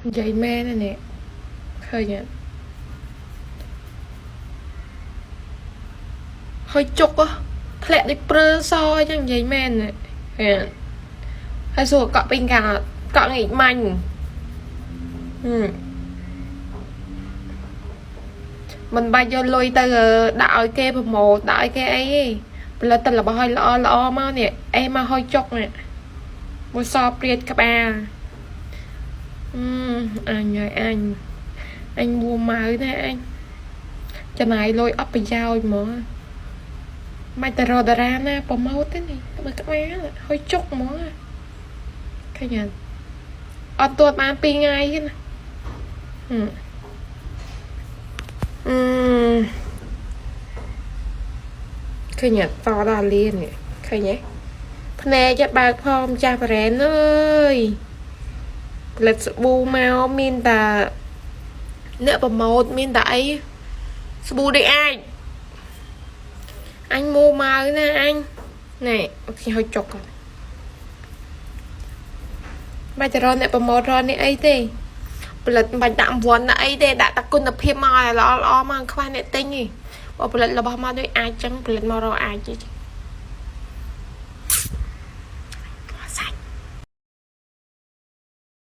និយាយមែនណានេះឃើញអត់ហើយជុកហ៎ធ្លាក់ដូចព្រើសអញ្ចឹងនិយាយមែនណាឃើញអត់ហើយសួរកក់ពេញកាអត់កក់ងាកមាញ់ហឹមមិនបាច់យកលុយទៅដាក់ឲ្យគេpromote ដាក់ឲ្យគេអីទេផលិតតែរបស់ឲ្យល្អល្អមកនេះអេមកហុយចុកនេះមួយសព្រាតក្បាលអឺអញហើយអញអញមួម៉ៅណាអញចំណាយលុយអត់ប្រយោជន៍ហ្មងមិនតែរកតារាណាpromote ទេនេះមើលក្បាលហុយចុកហ្មងឃើញអត់អត់ទួតបាន2ថ្ងៃទេណាហឹមអឺឃើញអត់តដល់លៀននេះឃើញទេភ្នែកបើកផងម្ចាស់ brand អើយផលិតសាប៊ូមកមានតែអ្នក promote មានតែអីសាប៊ូដូចអាចអញមួម៉ៅណាអញណែខ្ញុំហុយចុកគាត់បាច់តែរកអ្នក promote រកនេះអីទេផលិតមិនបាច់ដាក់រង្វាន់ដាក់អីទេដាក់តែគុណភាពមកឲ្យល្អល្អមកខ្វះអ្នកទិញទេបើផលិតរបស់មកដូចអាចចឹងផលិតមករកអាច